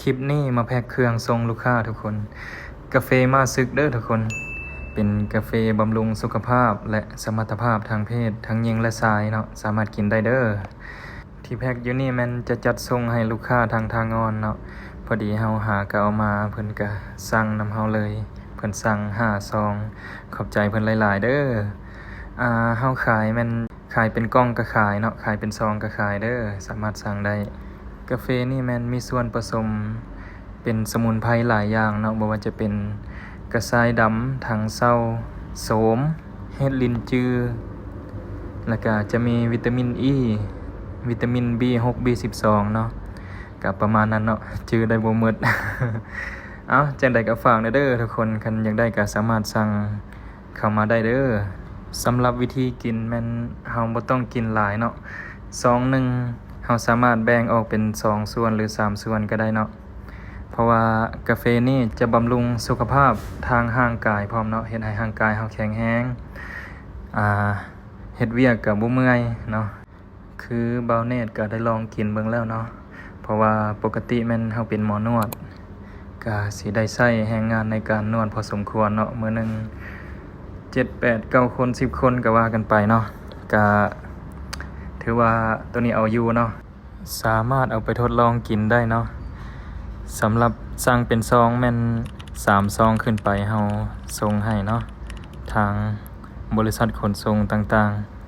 ຄລິບນີ້ມາແພັກເຄື່ອງສົ່ງລູກຄ້າທຸກຄົນ. ກາເຟມ້າຊຶກເດີ້ທຸກຄົນ, ເປັນກາເຟບຳລຸງສຸຂະພາບ ແລະ ສະມັດຖະພາບທາງເພດ ທັງຍິງ ແລະ ຊາຍເນາະ, ສາມາດກິນໄດ້ເດີ້. ທີ່ແພັກຢູ່ນີ້ແມ່ນຈະຈັດສົ່ງໃຫ້ລູກຄ້າທາງທາງອອນເນາະ, ພໍດີເຮົາຫາກະເອົາມາ ເພິ່ນກະສັ່ງນຳເຮົາເລີຍ, ເພິ່ນສັ່ງຫ້າຊອງ. ຂອບໃຈເພິ່ນຫຼາຍໆເດີ້. ອ່າ ເຮົາຂາຍແມ່ນ ຂາຍເປັນກ່ອງກະຂາຍເນາະ, ຂາຍເປັນຊອງກະຂາຍເດີ້, ສາມາດສັ່ງໄດ້. ກາເຟນີ້ແມ່ນມີສ່ວນປະສົມເປັນສະໝຸນໄພຫຼາຍຢ່າງເນາະ, ບໍ່ວ່າຈະເປັນກະຊາຍດຳ, ຖັງເຊົາ, ໂສມ, ເຫັດລິນຈື, ແລ້ວກະຈະມີວິຕາມິນອີ, ວິຕາມິນບີຫົກ, ບີສິບສອງເນາະ, ກະປະມານນັ້ນເນາະ, ຈື່ໄດ້ບໍ່ໝົດ. ເອົ້າ ຈັ່ງໃດກະຝາກແດ່ເດີ້ທຸກຄົນ, ຄັນຢາກໄດ້ກະສາມາດສັ່ງ ເຂົ້າມາໄດ້ເດີ້. ສຳລັບວິທີກິນແມ່ນເຮົາບໍ່ຕ້ອງກິນຫຼາຍເນາະ, ຊອງໜຶ່ງເຮົາສາມາດແບ່ງອອກເປັນສອງສ່ວນ ຫຼື ສາມສ່ວນກະໄດ້ເນາະ, ເພາະວ່າກາເຟນີ້ຈະບຳລຸງສຸຂະພາບທາງຮ່າງກາຍພ້ອມເນາະ, ເຮັດໃຫ້ຮ່າງກາຍເຮົາແຂງແຮງ, ອ່າ ເຮັດວຽກກະບໍ່ເມື່ອຍເນາະ. ຄືບ່າວເນດກະໄດ້ລອງກິນເບິ່ງແລ້ວເນາະ, ເພາະວ່າປົກກະຕິແມ່ນເຮົາເປັນໝໍນວດ ກະຊິໄດ້ໃຊ້ແຮງງານໃນການນວດພໍສົມຄວນເນາະ, ມື້ໜຶ່ງເຈັດ ແປດ ເກົ້າ ຄົນ ສິບ ຄົນກະວ່າກັນໄປເນາະ, ກະຖືວ່າໂຕນີ້ເອົາຢູ່ເນາະ, ສາມາດເອົາໄປທົດລອງກິນໄດ້ເນາະ. ສຳລັບສັ່ງເປັນຊອງແມ່ນສາມຊອງຂຶ້ນໄປ ເຮົາສົ່ງໃຫ້ເນາະ, ທາງບໍລິສັດຂົນສົ່ງຕ່າງໆ